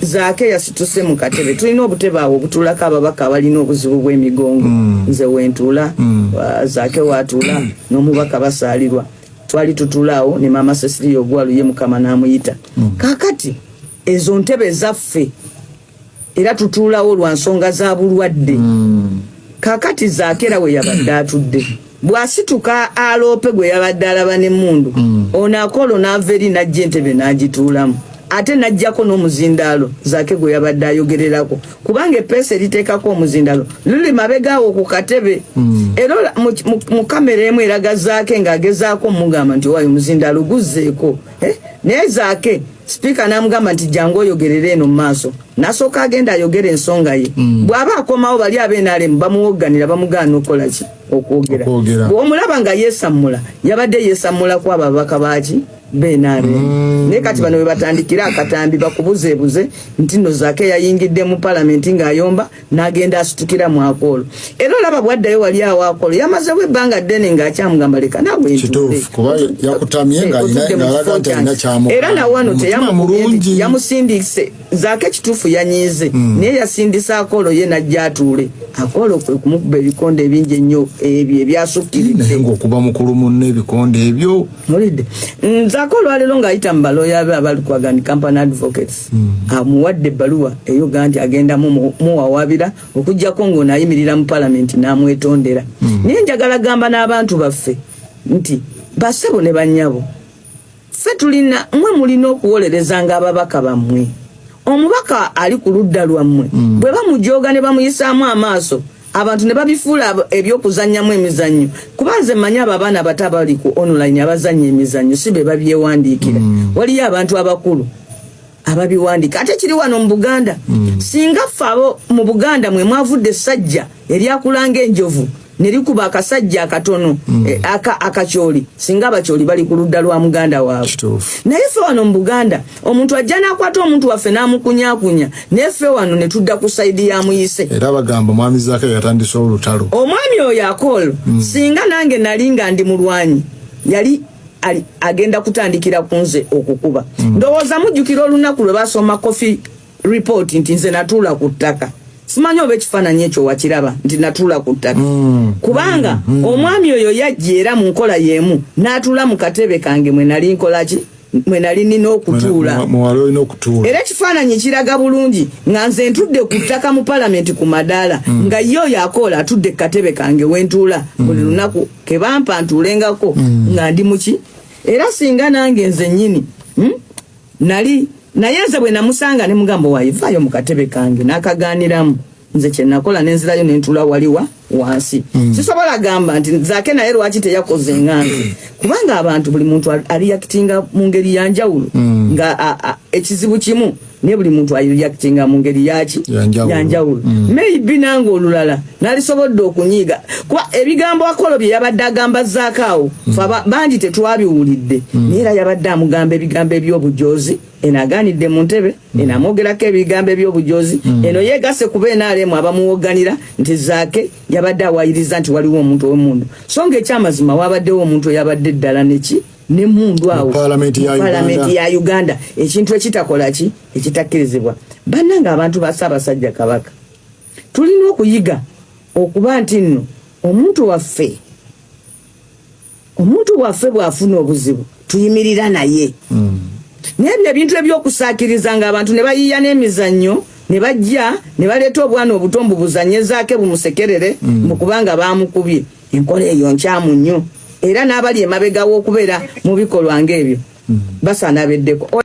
Zaake yasituse mu katebe. Tulina obutebe awo obutuulako ababaka abalina obuzibu bw'emigongo. Nze wentuula, Zaake waatuula, n'omubaka basaalirwa. Twali tutuula awo ne Maama Cecilia Ogwalu, ye Mukama n'amuyita. Kaakati ezo ntebe zaffe era tutuulawo lwa nsonga za bulwadde. Kaakati Zaake era we yabadde atudde, bw'asituka aloope gwe yabadde alaba n'emmundu, ono Akolo n'ava eri n'ajja entebe n'agituulamu, ate n'ajjako n'omuzindaalo Zaake gwe yabadde ayogererako, kubanga eppeesa eriteekako omuzindaalo luli mabega awo ku katebe. Era mu kamera emu eraga Zaake ng'agezaako omugamba nti, "Owaayo, omuzindaalo guzzeeko." Eh? Naye Zaake, sipiika n'amugamba nti, "Jangu oyogerere eno mu maaso." N'asooka agenda ayogera ensonga ye. Bw'aba akomawo, bali ab'NRM bamuwogganira, bamugaana okukola ki? Okwogera. Okwogera. Bw'omulaba nga yeesammula, yabadde yeesammulako abo ababaka baaki b'NRM. Naye kati bano bwe batandikira akatambi bakubuzeebuze nti nno Zaake yayingidde mu palamenti ng'ayomba, n'agenda asitukira mu Akoolo. Era olaba bwaddayo wali awo, Akoolo yamazewo ebbanga ddene ng'akyamugamba, "Leka naawe ntuule." Kituufu, kuba yakutamye ng'alina Otudde mu ng'alaga kifo nti alina kyange. kyamugamba. Era nawano Omutima teyamukubye nti mulungi. yamusindise. Zaake kituufu yanyiize, naye yasindise Akoolo ye najja atuule. Akoolo kwe kumukuba ebikonde ebingi ennyo ebyo ebyasukkiridde. Naye ng'okuba mukulu munno ebikonde ebyo. Mulidde Nzaako olwaleero ng'ayita mu balooya be abalukwagani Company Advocates, amuwadde ebbaluwa eyoga nti agenda muwawabira okugjako ng'ono ayimirira mu palamenti n'amwetondera. Naye njagala gamba n'abantu baffe nti basebo ne bannyabo, ffe tulina, mmwe mulina okuwolerezanga ababaka bammwe. Omubaka ali ku ludda lwammwe bwe bamujooga ne bamuyisaamu amaaso, abantu ne babifuula ebyokuzannyamu emizannyo, kuba nze mmanyi abo abaana abato abali ku online abazannya emizannyo si be babyewandiikira. Waliyo abantu abakulu ababiwandiika. Ate kiri wano mu Buganda, singa ffe abo mu Buganda mwe mwavudde essajja eryakulanga enjovu ne likuba akasajja akatono, akakyoli, singa abakyoli bali ku ludda lwa muganda waabwe. Naye ffe wano mu Buganda omuntu ajja n'akwata omuntu waffe n'amukunyakunya, naye ffe wano ne tudda ku side ya muyise. Era bagamba mwami Zaake yatandise olutalo. Omwami oyo Akoolo, singa nange nali nga ndi mulwanyi, yali agenda kutandikira ku nze okukuba. Ndowooza mujjukira olunaku lwe basoma Coffey Report nti nze natuula ku ttaka. Simanyi oba ekifaananyi ekyo wakiraba nti natuula ku ttaka, kubanga omwami oyo yajja era mu nkola y'emu n'atuula mu katebe kange mwe nali nkolaki, mwe nali nina okutuula. Muwali olina okutuula. Era ekifaananyi kiraga bulungi nga nze ntudde ku ttaka mu palamenti ku madaala, nga ye oyo Akoola atudde ku katebe kange wentuula buli lunaku kebampa ntuulengako nga ndi muki. Era singa nange nze nnyini, Nali naye nze bwe namusanga ne mugamba, "Waayivaayo mu katebe kange," n'akaganiramu. Nze kyenakola nenzirayo nentula waliwa wansi. Sisobola gamba nti Zaake naye lwaki teyakoze nga nze, kubanga abantu buli muntu areactinga mu ngeri yanjawulo, nga ekizibu kimu naye buli muntu areactinga mu ngeri yaki? Yanjawulo. Yanjawulo. Maybe nange olulala nalisobodde okunyiiga, kuba ebigambo Akolo bye yabadde agamba Zaake awo, fe bangi tetwabiwulidde, naye era yabadde amugamba ebigambo ebyobujozi. Eno agaanidde mu ntebe, eno amwogerako ebigambo ebyobujozi, eno yeegase kuba NRM abamuwoganira nti Zaake yabadde awayiriza nti waliwo omuntu ow'emmundu, so nga ekyamazima wabaddewo omuntu eyabadde eddala neki nemmundu awo Mu Paalamenti ya mu Paalamenti Uganda. ya Uganda, ekintu ekitakola ki, ekitakkirizibwa. Bannange, abantu ba Ssaabasajja Kabaka, tulina okuyiga okuba nti nno omuntu waffe bw'afuna obuzibu tuyimirira naye. Naye ebyo ebintu ebyokusaakiriza nga abantu ne bayiiya n'emizannyo ne bajja ne baleeta obwana obuto mbu buzannyezaake bumusekerere mu kubanga baamukubye, enkola eyo nkyamu nnyo, era n'abali emabega w'okubeera mu bikolwa ng'ebyo basaana beddeko.